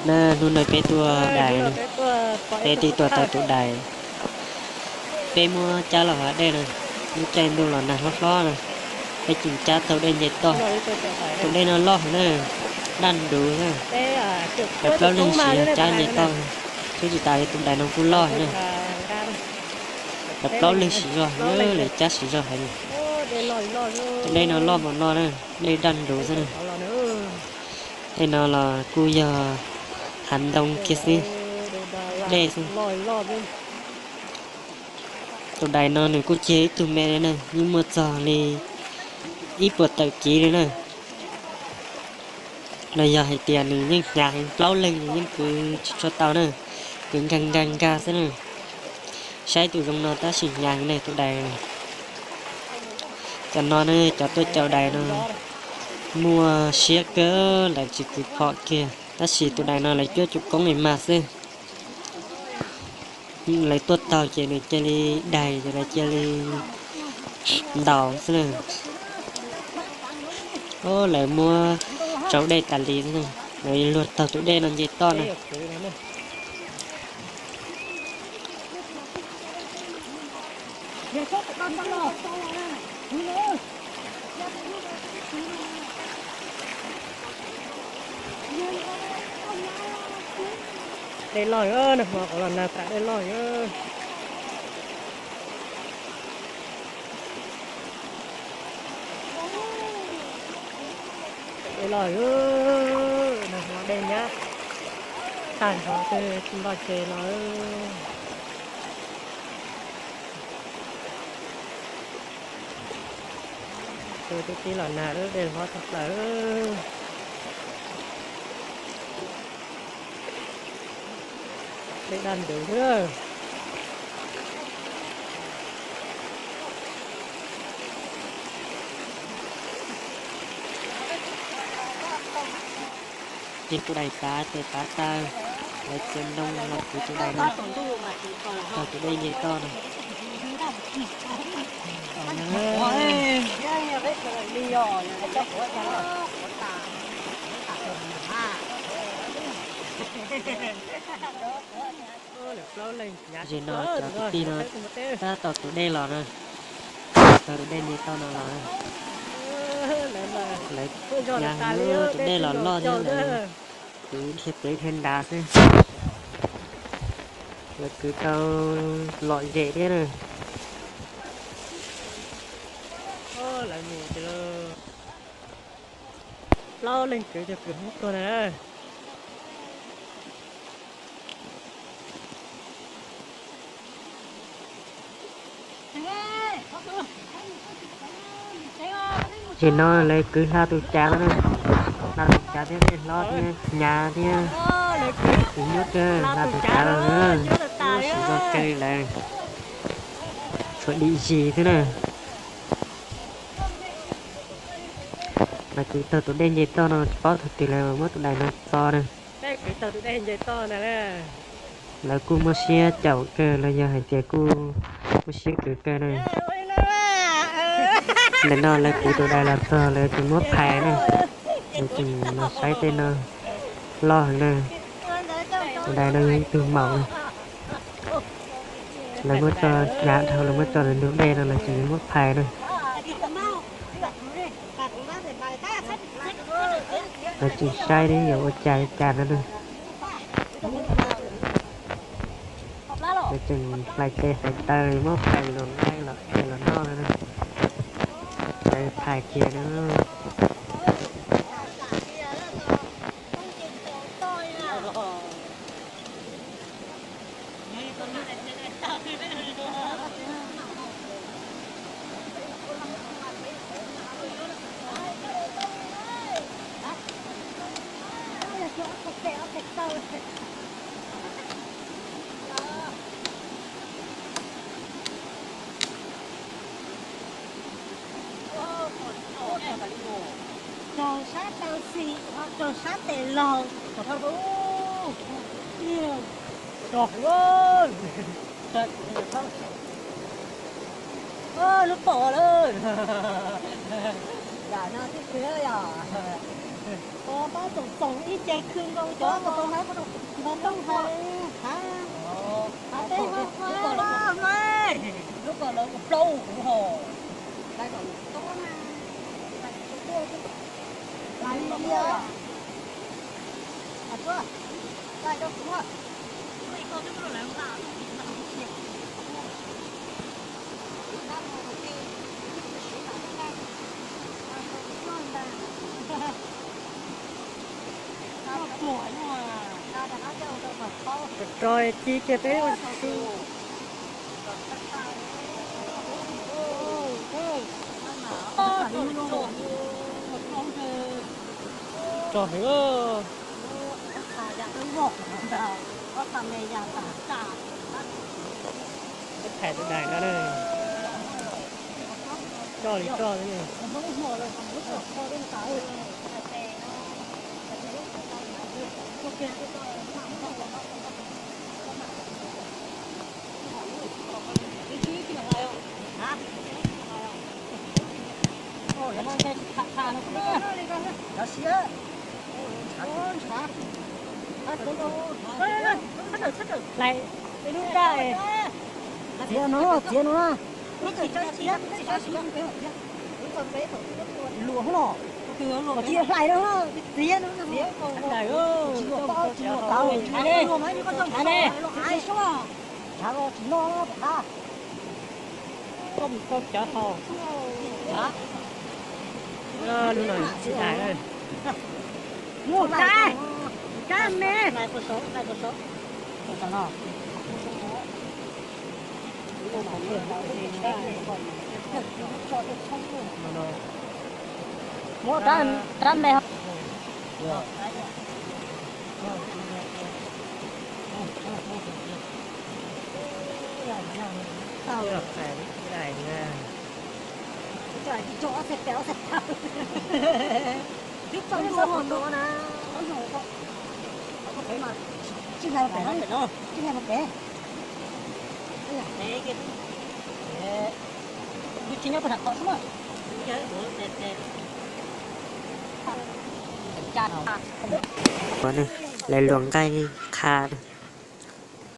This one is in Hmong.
Na, hnub no peb tua dais, peb twb tua tau tus dais. Peb muab cab los hav dej na, lub caij ntuj los nag hlob hlob na, peb tseem cab tau dej nce toj. Tus dej no loj heev na, daj ntuv na. Lawv plaub leeg siv yog cab nce toj, thiab tsis tas li tus dais no kuj loj heev na. Lawv plaub leeg siv zog, lawv cab siv zog heev. Tus dej no loj npaum no na, dej daj ntuv xwb na. Tej no los kuj yog hav ntoo kiag xwb, dej xwb. Tus dais no nws kuj cig ib tug me li na, yeej muaj txog li ib puas tawm kiv li na. Los yog hais tias nws yeej hnyav heev, plaub leeg nws yeej kwv tsis tshua tau na, kwv nkag nkag nkag xwb na. Saib tus zoo no tab sis hnyav heev na tus dais. Cov no ne, cov tuaj caum dais no muaj siab kawg, lawv tsis kwv phom kiag, tab sis tus dais no lawv cuab cov koob li mas xwb. Lawv tuaj taug ces nws cia li daig ces lawv cia li ntaus xwb na. Lawv muab tsau dej tas li xwb, lawv luag taug tus dej no nce toj na. Dej loj, nag hmo qhuav los nag tas dej loj. Dej loj, nag hmo dej nyab tag nrho twb tsis nto tsev no. Twb tib los nag, dej hlob tshaj plaws. Dej daj ntuv xwb. Ces tus dais pav tes pav taw, lawv txiav ntoo los kwv tus dais no, taug tus dej nce toj no. Zaum no cov kwv tij no tab tom tus dej los na, taug tus dej nce toj no los. Lawv hnyav heev, tus dej los loj thiab lawv kwv dhia plev dhia nrad xwb. Lawv kwv tau lom zem thiab na. Plaub leeg kwv cov kwv Hmoob tuag na. Zaum no lawv kwv hla tus cav no na, hla tus cav thiab dej hlob thiab hnyav thiab, kwv nyuaj kawg, hla tus cav los na, siv zog kawg li lawm, tshuav dim zis xwb na. Lawv kwv taug tus dej nce toj no tsis paub thaum twg lawv muab tus dais no txo na. Lawv kuj muaj siab caum kawg los yog hais tias kuj muaj siab kwv kawg na. Ntawm no lawv kwv tus dais los txog lawv tseem muab phais na. Lawv tseem los saib tej no loj heev na. Tus dais no yog ib tug maum na. Lawv muab tso hnyav dhau, lawv muab tso ntug dej no lawv tseem muab phais na. Lawv tseem saib yuav ua cas li cas no na. Lawv tseem hlais tes hlais taw muab phais los laij los qhia los noj no na. Lawv phais kiag na. Raug sab taw xis, raug sab tes laug. Lub pom lawm. Yam no twb twg yog. Pab txoom txoom ib ce khw nkaus cov npawg Tooj hais, ha, ha, teb ha, lub ko lawv ua plaub kuv ho. Rau ci kiag peb ua su. Tso heev. Thaij tus daim no na. Tso li tso li. Hlais lub raj. Txiav no, txiav no. Luam no, txiav hlais no, txiav no. Tsis luam tau, tsis luam tau. Tsis luam tau, tsis luam tau. Tsis luam tau, tsis luam tau. Tsis luam tau, tsis luam tau. Koj mus koj cov hau. Lub no tsis daim. Mus kab, kab me. Muab rab, rab me. Twb tso ua pem ua pem na. Tsis hlais pem, tsis hlais pem. Tsis nyob pem qhov xwb na. Lawv luam nqaij qha.